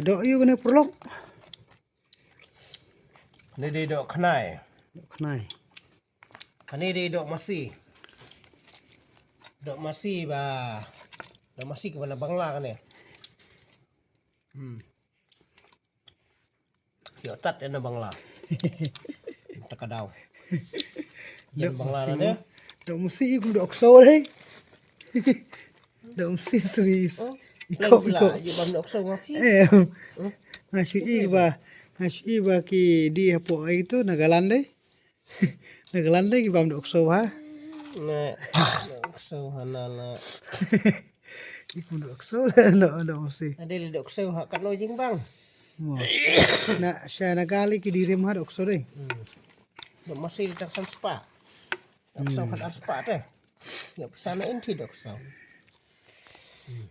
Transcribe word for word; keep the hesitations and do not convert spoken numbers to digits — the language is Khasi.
Doh ïu kane paralok. Kane dei doh khnai. Doh khnai. Kane dei doh masi. Doh masi ba. Doh masi kaba na Bangla kane. Hmm. Ïoh tat ïa na Bangla. Ta ka daw. Ïa na Bangla na ne. Doh masi kum doh ksew dei. Doh masi sri. Oh, iko iko. Ïa bam doh ksew nga phi. Eh. Nga shu i ba. Nga shu i ba ki dei hapoh ai tu Nagaland dei. Nagaland dei ki bam doh ksew ha. Na doh ksew ha na la. Iko doh ksew la doh doh masi. Ada le doh ksew ha katno jingbang. Mo. Na sha Naga le ki dei rim ha doh ksew dei. Hmm. Doh masi le tang san spah. Doh ksew ha ar spah te. Ïa pisa na inti doh ksew. Hmm.